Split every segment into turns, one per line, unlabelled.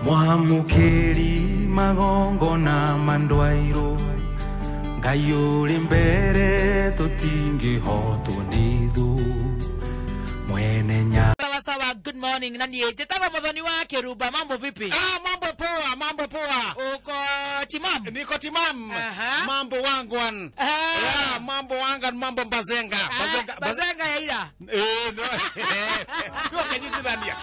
Mwamũkĩri magongona mandwairũ Ngai ũrĩ mbere tũtingĩhotwo nĩ thũ mwene nya.
Sawa sawa, good morning. Na niĩ njĩtagwo Muthoni wa Kĩrumba. Mambo vipi?
Ah, mambo poa, mambo poa.
Uko timamu?
Niko timamu.
Aha.
Mambo wangwan.
Aha.
Yeah, mambo wangan, mambo mbazenga.
Ah, Bazenga ya ira.
Eh, no. Tuo kanyitithania.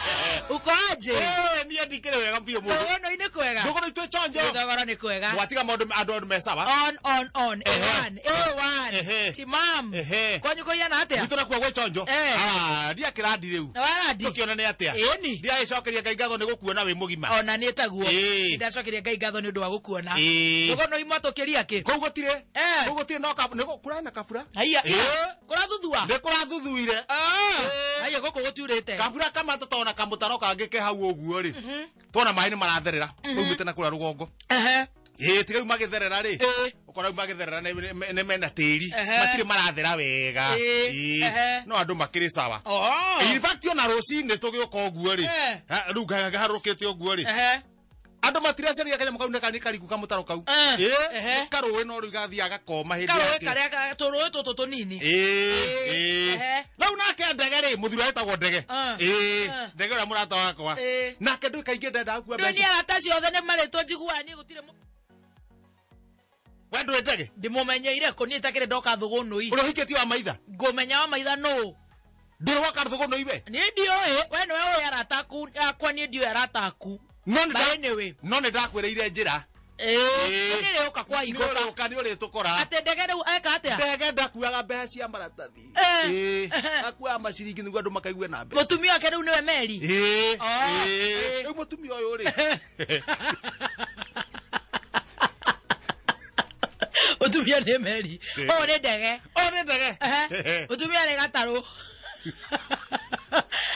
Uko aje?
Eh, niĩ ndikĩrĩ wega biũ mũndũ.
Thogoro-inĩ kwega?
Thogoro itwĩ chonjo.
Thogoro nĩ kwega.
Watiga maũndũ andũ me sawa.
On on on. A1 A1.
Ehe.
Timamu.
Ehe.
Kwanyu kũigana atĩa?
Gwitũ nakuo gwĩ chonjo.
Eh.
Ah, ndiakĩrandi rĩu.
Na warandi?
Tũkĩona nĩ atĩa?
Ĩni.
Ndiagĩcokeria Ngai ngatho nĩ gũkuona wĩ mũgima.
Ona niĩ taguo.
Ĩĩ.
Ndacokeria Ngai ngatho nĩ ũndũ wa gũkuona.
Ĩĩ.
Thogoro imwatũkĩria kĩ?
Kũu gũtirĩ.
Eh.
Kũu gũtirĩ no nĩ kũrarĩ na kabura.
Haiya.
Ĩĩ.
Kũrathuthua?
Nĩ kũrathuthuire.
Ah. Haiya gũkũ gũtiurĩte.
Kabura kamata tona kamũtaro kangĩ ke hau ũguo rĩ. Tuona maĩ nĩ maratherera. Maumĩte na kũrĩa rũgongo.
Ehe.
Ĩĩ tiga rĩu magĩtherera rĩ.
Ĩĩ.
Ũkora rĩu magĩtherera nĩ mena tĩri.
Ehe.
Matirĩ marathera wega.
Ĩĩ.
Ĩĩ.
Ehe.
No andũ makĩrĩ sawa.
Oh.
In fact ona rũcinĩ tũgĩũka ũguo rĩ.
Eh.
Rĩu harũrũkĩte ũguo rĩ.
Ehe.
Andũ matiracaria kanyamũ kau nĩ kariku kamũtaro kau.
Eh.
Ĩĩ.
Ehe.
Nĩ karũĩ no rĩu gathiaga gakoma hĩndĩ
Karũĩ
yake.
karĩa tũrũĩ tũtũ tũnini.
Ĩĩ, ĩĩ.
Ehe.
Rĩu nake ndege rĩ mũthuri ũrĩa wĩtagwo ndege.
Ah.
Ĩĩ,
Ah.
ndege ũrĩa mũrata wakwa.
Ĩĩ.
Nake ndũĩ kaingĩ ndendaga kuua
Ndũĩ
mbeca.
niĩ arata ciothe nĩ marĩtwo njiguaga niĩ gũtirĩ
We ndũĩ ndege?
Ndĩmũmenyeire kũ niĩ itakĩrĩ ndoka thũgũnũi.
Ũrĩa ũhikĩtie wa maitha?
Ngũmenya wa maitha nũ?
Ndũrĩ woka thũgũnũi we?
Niĩ ndiũĩ, we nĩwe ũĩ arata aku, akwa niĩ ndiũĩ arata aku.
No nĩ
But anyway.
no nĩ ndakwĩrĩire njĩra.
Ĩĩ,
Ĩĩ.
nĩ rĩũka kwa
Nĩ
hingũka.
ũrĩũka, nĩ ũrĩtũkora.
Atĩ ndege rĩu eka atĩa?
Ndege ndakuaga mbeca cia maratathi.
Eh.
Ĩĩ, akuaga maciringi nĩguo andũ makaigue na mbeca.
Mũtumia wake rĩu nĩwe Mary.
Ĩĩ,
Oh.
ĩĩ. Rĩu mũtumia ũyũ rĩ.
Mũtumia nĩ Mary. Ũyũ nĩ ndege.
Ũyũ nĩ ndege.
Ehe. Mũtumia nĩ gatarũ.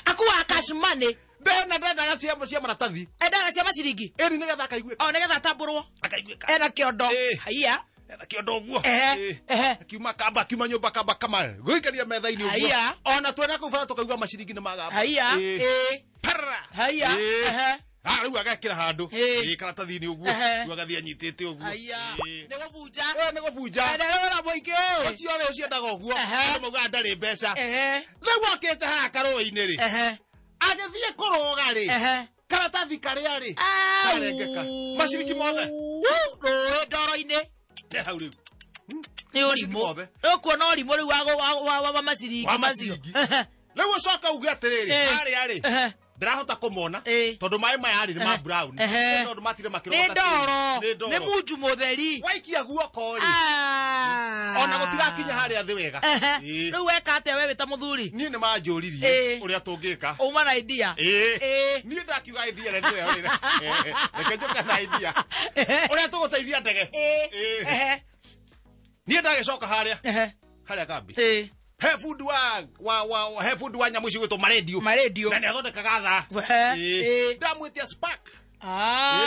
Akuaga cash money.
Ndena ndendaga cia maratathi.
Endaga cia maciringi.
Ĩni nĩgetha akaiguĩka.
O nĩgetha atambũrwo.
Akaiguĩka.
Ena kĩondo.
Ĩĩ.
Haiya.
Ena kĩondo ũguo.
Ehe.
Ĩĩ.
Ehe.
Akiuma kamba, akiuma nyũmba kamba kama. Gũikaria metha-inĩ ũguo.
Haiya.
Ona twena kũu bara tũkaigua maciringi nĩ magamba.
Haiya.
Ĩĩ.
Ĩĩ.
Parra.
Haiya.
Ĩĩ.
Ehe.
Ah, rĩu agekĩra handũ.
Ĩĩ.
Ĩĩ, karatathi-inĩ ũguo.
Ehe.
Rĩu agathiĩ anyitĩte ũguo.
Haiya.
Ĩĩ.
Nĩ gũbunja.
Ĩĩ, nĩ gũbunja.
Enderera mũingĩ.
Ũcio rĩ, ũciendaga ũguo.
Ehe.
Andũ maugaga ndarĩ mbeca.
Ehe.
Rĩu okĩte haha karũĩ-inĩ rĩ.
Ehe.
Agĩthiĩ kũrũga rĩ.
Ehe.
Karatathi karĩa rĩ.
Au.
Karengeka. Maciringi mothe.
Rũĩ ndoro-inĩ.
Te hau rĩu.
Nĩ
Maciringi
ũrimũ.
mothe.
Ũkuona ũrimũ rĩu wa maciringi
Wa
macio.
maciringi. Rĩu ũcoka uge atĩrĩrĩ,
Ĩĩ.
harĩa rĩ,
Ehe.
ndĩrahota kũmona
Ĩĩ.
tondũ maĩ maya rĩ nĩ ma
Ehe.
brown.
Ehe.
Nĩ tondũ matire
Nĩ
makĩrogota
ndoro.
tĩri. Nĩ ndoro.
Nĩ munju mũtheri.
Waikia guoko rĩ.
Ah.
Ona gũtirakinya harĩa thĩ wega.
Ehe.
Ĩĩ.
Rĩu weka atĩa we wĩ ta mũthuri?
Niĩ nĩ manjũririe
Ĩĩ.
ũrĩa tũngĩka.
Uma na idea.
Ĩĩ.
Ĩĩ.
Niĩ ndakiuga idea ĩrĩa ndĩreyonire. Reke njũke na idea. Ũrĩa tũgũteithia ndege.
Ĩĩ.
Ĩĩ.
Ehe.
Niĩ ndagĩcoka harĩa.
Ehe.
Harĩa kambi.
Ĩĩ.
He fundi wa he fundi wa nyamũ ici gwĩtwo marendio.
Marendio.
Na nĩathondekaga thaa.
Ehe.
Ĩĩ.
Ĩĩ.
Ndamwĩtia spark.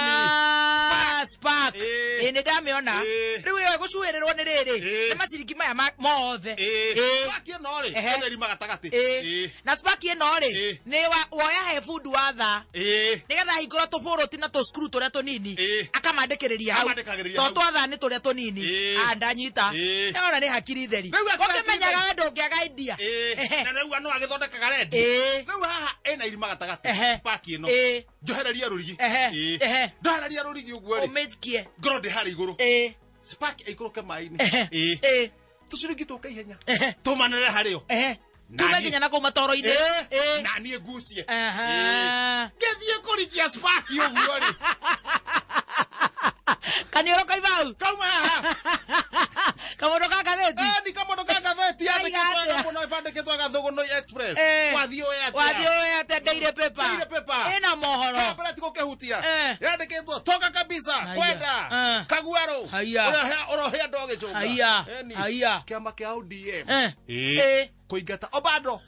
Ah, spark.
Ĩĩ.
Ĩĩ, nĩ ndamĩona.
Ĩĩ.
Rĩu ĩyo ĩgũcuĩrĩrwo nĩ rĩrĩ.
Ĩĩ.
Nĩ maciringi maya mothe.
Ĩĩ.
Ĩĩ.
Spark ĩno rĩ,
Ehe.
ĩna irima gatagatĩ.
Ĩĩ.
Ĩĩ.
Na spark ĩno rĩ,
Ĩĩ.
nĩ woya he fundi wa thaa.
Ĩĩ.
Nĩgetha ahingũra tũbũrũti na tũcukuru tũrĩa tũnini.
Ĩĩ.
Akamandĩkĩrĩria hau.
Akamandĩkagĩrĩria
To
hau.
twa thaa nĩ tũrĩa tũnini.
Ĩĩ.
Ah, ndanyita.
Ĩĩ.
Ndĩrona nĩ hakiri theri.
Rĩu akĩra
Ũkĩmenyaga
hakiri
we ndũngĩaga idea.
Ĩĩ.
Ehe.
Na rĩu no agĩthondekaga redio.
Ĩĩ.
Rĩu haha ĩna irima gatagatĩ.
Ehe.
Spark ĩno.
Ĩĩ.
Njohereria rũrigi.
Ehe.
Ĩĩ.
Ehe.
Ndohereria rũrigi ũguo rĩ.
Ũmĩikie.
Ngorwo ndĩ harĩa igũrũ.
Ĩĩ.
Spark ĩikũrũke maĩ-inĩ.
Ehe.
Ĩĩ.
Ĩĩ.
Tũciringi tũke ihenya.
Ehe.
Tũmanĩre harĩ o.
Ehe.
Na
Tume
niĩ-
nginya na kũu matoro-inĩ.
Ĩĩ.
Ĩĩ.
Na niĩ ngucie.
Aha.
Ĩĩ. Ngĩthiĩ kũrikia spark ũguo rĩ.
Kaniũrũ koima hau.
Kauma haha.
Kamũndũ ka ngathĩti.
Eh, ni kamũndũ ka ngathĩti
Kaiga
yandĩkĩtwo wega
atĩa?
mũno ĩbandĩkĩtwo Gathũgũnũi Express.
Eh.
Wathiĩ ũĩ atĩa?
Wathiĩ ũĩ atĩa Daily Paper.
Daily Paper.
Ĩna mohoro.
Kabla tikũkĩhutia.
Eh.
Yandĩkĩtwo toka kabisa
Haiya.
kwenda
Eh.
Kaguarũ.
Haiya.
Ũrohe andũ agĩcũnga.
Haiya.
Eni.
Haiya.
Kĩama kĩa ODM.
Eh.
Ĩĩ.
Ĩĩ.
Kũingata Obado.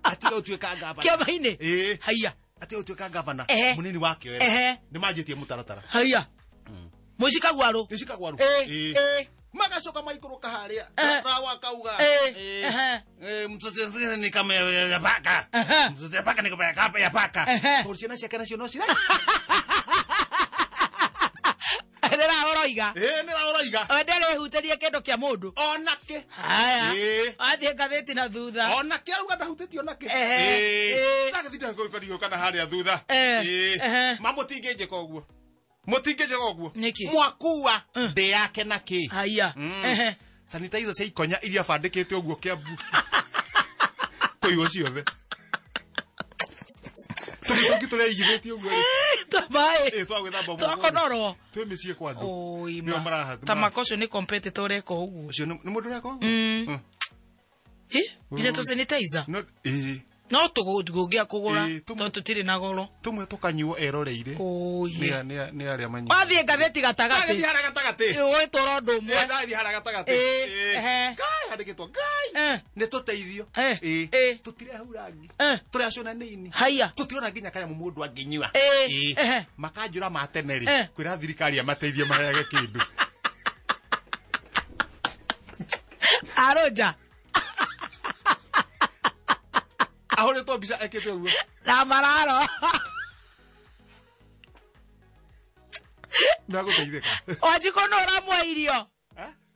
Atiga ũtuĩka gavana.
Kĩama-inĩ.
Ĩĩ.
Haiya.
Atiga ũtuĩka gavana.
Ehe.
Mũnini wakĩo.
Ehe.
Nĩmanjĩtie mũtaratara.
Haiya. Mũici Kaguarũ.
Mũici Kaguarũ.
Ĩĩ.
Ĩĩ.
Ĩĩ.
Magacoka maikũrũka harĩa.
Eh.
Thawa akauga.
Ĩĩ.
Ĩĩ.
Ehe.
Ĩĩ, Mtoto ni kama ya paka. Mtoto ya paka ni kama ya paka. Tondũ ciana ciake nacio no cira.
Nĩra ũroiga.
Ĩĩ nĩra ũroiga.
We ndarehutĩria kĩndũ kĩa mũndũ.
Onake.
Haya. Athiĩ ngathĩti na thutha.
Onake arauga ndahutĩtie onake. Ĩĩ. Ndagĩthinda gũkorio kana harĩa thutha. Ĩĩ. Ma mũtingĩnjĩka ũguo. Mũtingĩnjĩka ũguo.
Nĩkĩ?
Mwakua ndĩ yake na kĩ.
Haya.
Sanitizer cia ikonya iria bandĩkĩte ũguo Kiambu. Kũiywo ciothe. Tũmĩtũngi tũrĩa igithĩtie ũguo.
Tũmaĩ.
Twagwĩthamba moko.
Twakonorwo.
Twĩ mĩciĩ kwa andũ.
Oi
Nĩo
ma.
maraha-
Ta mako ũcio nĩ competitor ũreka ũguo.
Ũcio nĩ mũndũ ũreka ũguo?
Ĩ, githĩ tũ sanitizer?
No, ĩĩ.
No tũgũngĩa kũgũra
Ĩĩ,
tondũ tũtirĩ na goro.
Tũmwe tũkanyuo eroreire.
Oi.
Nĩ arĩa manyuaga.
Wathiĩ ngathĩti gatagatĩ.
Ndathiĩ harĩa gatagatĩ.
Ũgwĩtwara ũndũ ũmwe.
Ĩĩ, ndathiĩ harĩa gatagatĩ.
Ĩĩ,
Ĩĩ.
ehe.
Ngai, handĩkĩtwo Ngai. Nĩ tũteithio.
Ĩĩ.
Ĩĩ. Tũtirehura ngi. Tũrĩ acũna nĩini.
Haya.
Tũtirona nginya kanyamũ mũndũ angĩnyua.
Ĩĩ, ehe.
Makanjũra ma tene rĩ, kwĩra thirikari amateithie maheage kĩndũ.
Arũnja.
Ahũrĩtwo mbica ekĩte ũguo.
Na mararo.
Nĩagũteithĩka.
Wanjikũ nũ ũramũhe irio?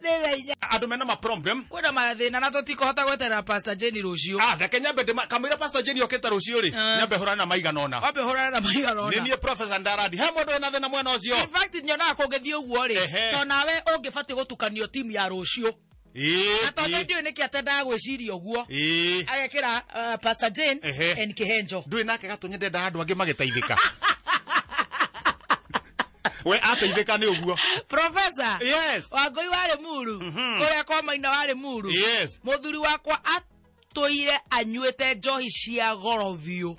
Nĩ thaa inya.
Andũ mena ma problem.
Kwĩna mathĩna na tũtikũhota gweterera Pastor Jane rũciũ.
Ah, reke nyambe kamũira Pastor Jane okĩte rũciũ rĩ, nyambe hũrane na maigana ũna.
Wambe hũrane na maigana ũna.
Nĩ niĩ Professor Ndaradi. He mũndũ wĩna thĩna mwena ũcio?
In fact, nyonaga kũngĩthiĩ ũguo rĩ, to nawe ũngĩbatiĩ gũtukanio timu ya rũciũ. Na tondũ ndiũĩ nĩkĩ atendaga gwĩciria ũguo. Agekĩra Pastor Jane and Kĩhenjo.
Ndũĩ nake Gatonye ndendaga andũ angĩ magĩteithĩka. We ateithĩka nĩ ũguo.
Professor.
Yes.
Wangũi warĩ muru. Kũrĩa kwa Maina warĩ muru.
Yes.
Mũthuri wakwa atũire anyuĩte njohi cia goro biũ.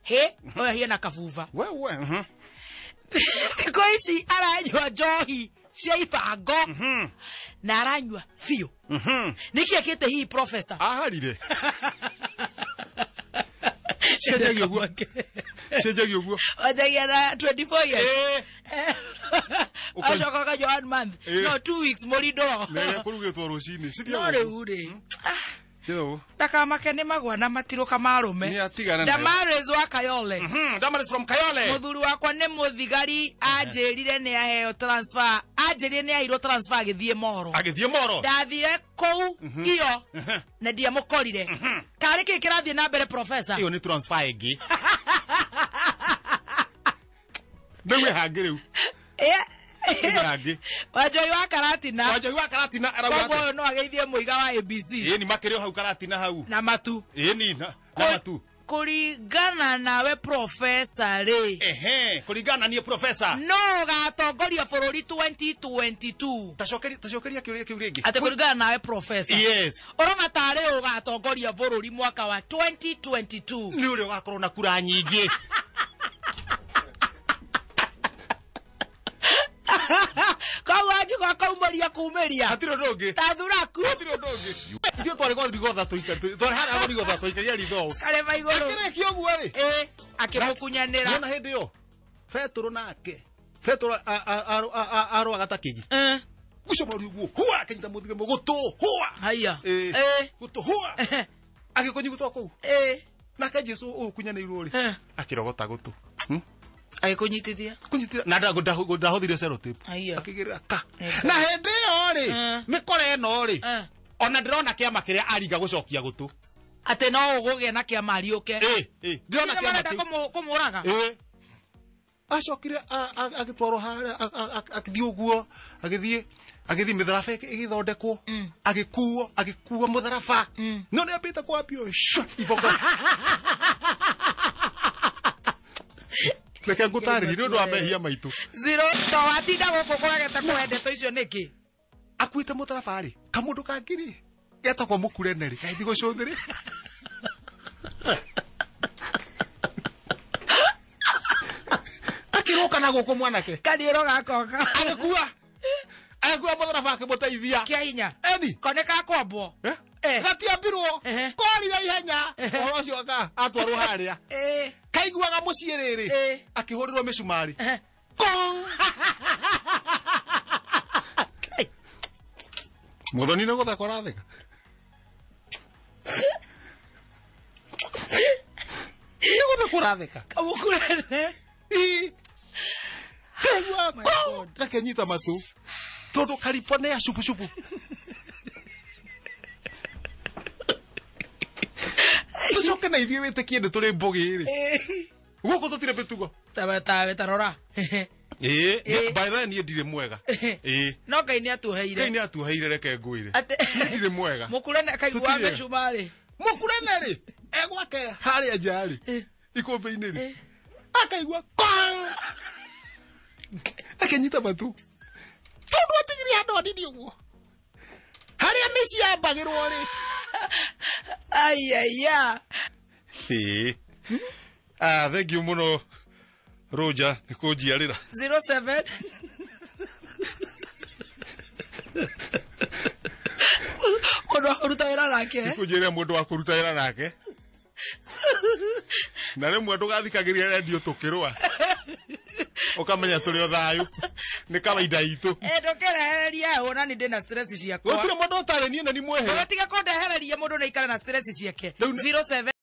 Hĩ, ũyũ hiana kabuba.
Wewe.
Thikũ ici aranyua njohi cia ibango. Na aranyua biũ. Nĩkĩ ekĩte hihi Professor?
Aharire. Cenjagia ũguo. Cenjagia ũguo.
Wanjagia na 24 years. Acoka ũkanyua 1 month. No 2 weeks mũrindũro.
Nĩ kũrugĩtwo rũcinĩ.
No rĩu rĩ.
Cithiaga.
Ndakamake nĩ magwa na matirũka marũme.
Nĩ atigana nayo.
Damaris wa Kayole.
Damaris from Kayole.
Mũthuri wakwa nĩ mũthigari anjĩrire nĩ aheo transfer. Anjĩrire nĩ aheirwo transfer agĩthiĩ Moro.
Agĩthiĩ Moro.
Ndathire kũu iyo na ndiamũkorire. Karĩ kĩ kĩrathiĩ na mbere Professor?
Ĩyo nĩ transfer ĩngĩ. Rĩu ĩ hangĩ rĩu. Ĩ
Wanjoi wa Karatina.
Wanjoi wa Karatina arauga.
Koguo ũyũ no ageithie mũiga wa ABC.
Ĩĩ ni makĩrĩ o hau Karatina hau.
Na matu.
Ĩĩ ni na matu.
Kũringana nawe Professor rĩ.
Ehe, kũringana na niĩ Professor.
No ũgatongoria bũrũri 2022.
Tacokeria kĩũria kĩu rĩngĩ.
Atĩ kũringana nawe Professor.
Yes.
Ũrona tarĩ ũgatongoria bũrũri mwaka wa 2022.
Nĩ ũrĩa ũgakorwo na kura nyingĩ.
Koguo Wanjikũ akaumĩria kumĩria.
Hatirĩ ũndũ ũngĩ.
Ta thuraku.
Hatirĩ ũndũ ũngĩ. Ithuĩ twarĩ kwa Rigotha twarĩ harĩa kwa Rigotha twaikaria ritho.
Karĩma igũrũ.
Akĩrĩkia ũguo rĩ.
Ĩĩ, akĩmũkunyanĩra.
Nĩwona hĩndĩ ĩyo Betũrũ nake. Betũrũ arũaga ta kĩgi. Gucomori ũguo. Hua akĩnyita mũthigari gũtũ. Hua.
Haya.
Ĩĩ. Gũtũ hua. Agĩkũnyigũtwo kũu.
Ĩĩ.
Nake Jesũ ũyũ ũkunyanĩirwo rĩ. Akĩrogota gũtũ.
Agĩkũnyitithia.
Kũnyitithia. Na ndahũthire sellotape. Akĩgĩrĩra ka. Na hĩndĩ ĩyo rĩ, mĩkora ĩno rĩ, ona ndĩrona kĩama kĩrĩa aringa gũcokia gũtũ.
Atĩ no ũgũgĩa na kĩama ariũke.
Ĩĩ, ndĩrona kĩama
kĩu. Kũmũraga.
Ĩĩ. Acokire agĩtwarwo harĩa agĩthiĩ ũguo, agĩthiĩ mĩtharaba ĩgĩthondekwo, agĩkuo mũtharaba. No nĩambĩte kwambio iboko. Reke ngũtarĩrie nĩ ũndũ wa mehia maitũ.
Zero to watinda gũkũ kũregete kũhe ndeto icio nĩkĩ?
Akuĩte mũtharaba rĩ, kamũndũ kangĩ rĩ, getagwo mũkurene rĩ, gagĩthiĩ gũcũthĩrĩ. Akĩrũka na gũkũ mwanake.
Kariũro gakoka.
Agĩkua. Agĩkua mũtharaba akĩmũteithia.
Kĩa hinya.
Eni.
Ko nĩ gakwambwo.
Gatiambirwo. Korire ihenya. Ũhoro ũcio atwarwo harĩa. Kaiguaga mũciĩ rĩrĩ. Akĩhũrĩrwo mĩcumarĩ. Kong. Mũthoni nĩ gũtheka ũratheka. Ũratheka.
Kamũkurene.
Ii. Kaigua ko gakenyita matũ tondũ karipo nĩ ya cubucubu. Tũcoke na ithuĩ wĩtĩkie nĩ tũrĩ mbũgĩ rĩ. Gũkũ tũtirĩ mĩtugo.
Tawe tarora.
Ĩĩ, by the way niĩ ndirĩ mwega. Ĩĩ.
No Ngai nĩ atuheire.
Ngai nĩ atuheire, reke ngwĩre. Ndirĩ mwega.
Mũkurene kaigua mĩcumarĩ.
Mũkurene rĩ, egwake harĩa nja rĩ, ikũmbĩ-inĩ rĩ. Akaigua kwang. Akenyita matũ. Tondũ atigirie handũ hanini ũguo. Harĩa mĩciĩ yambagĩrwo rĩ.
Aiya.
Ĩĩ. Ah, thank you mũno Roger nĩ kũnjiarĩra.
07 mũndũ wa kũruta wĩra nake.
Kũnjĩra mũndũ wa kũruta wĩra nake. Na rĩmwe ndũgathikagĩrĩria redio tũkĩrũa. Ũkamenya tũrĩ o thayũ. Nĩ kawaida itũ.
Ndũkerehereria hau ona ni ndĩna stress ciakwa.
Gũtirĩ mũndũ ũtarĩ niĩ na ni mwehere.
Ndũgatiga kũndehereria mũndũ na ikare na stress ciake. 07